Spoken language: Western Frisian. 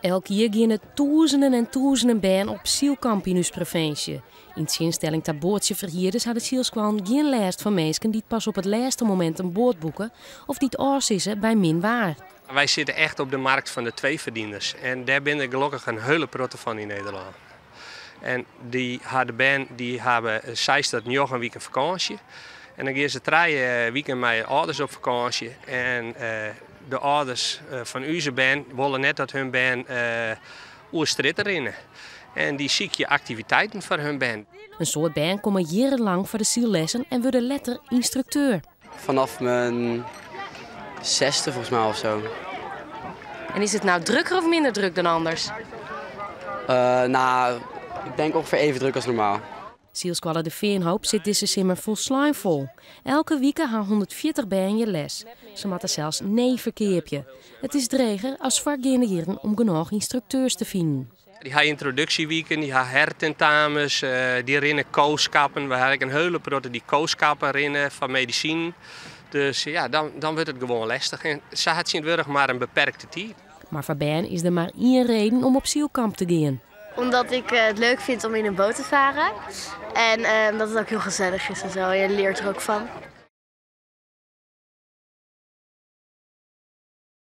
Elk jier geane tûzenen en tûzenen bern op sylkamp yn ús provinsje. Yn tsjinstelling ta boatsjeferhierders ha de sylskoallen gjin lêst fan minsken dy't pas op it lêste momint in boat boeke of dy't ôfsizze by min waar. Wy sitte echt op de markt fan de tweeverdieners en dêr binne der gelokkich in hiele protte fan yn Nederlân. En dy ha de bern dy hawwe seis tot njoggen wiken fakânsje. En dan gean se trije wiken mei âlders op fakânsje. En de âlders fan ús bern wolle net dat hun bern oer strjitte rinne. En dy sykje aktiviteiten foar hun bern. In soad bern komme jierrenlang foar de syllessen en wurde letter ynstrukteur. Vanaf mijn zesde volgens mij of zo. En is it no drukker of minder druk dan anders? Nou, ik denk ongeveer even druk als normaal. Sylskoalle De Feanhoop sit dizze simmer folslein fol. Elke wike ha 140 bern hjir les. Se moatte sels nee ferkeapje. It is dreger as foargeande jierren om genôch ynstrukteurs te finen. Dy ha yntroduksjewiken, dy ha hertentamens, dy rinne co-skappen. We ha ek in hiele protte dy't co-skappen rinne foar medisinen. Dus ja, dan, dan wurdt it gewoan lestich. En se ha tsjintwurdich mar in beperkte tiid. Mar foar bern is der mar ien reden om op sylkamp te gean. Omdat ik het leuk vind om in een boot te varen. En omdat het ook heel gezellig is en zo. Je leert er ook van.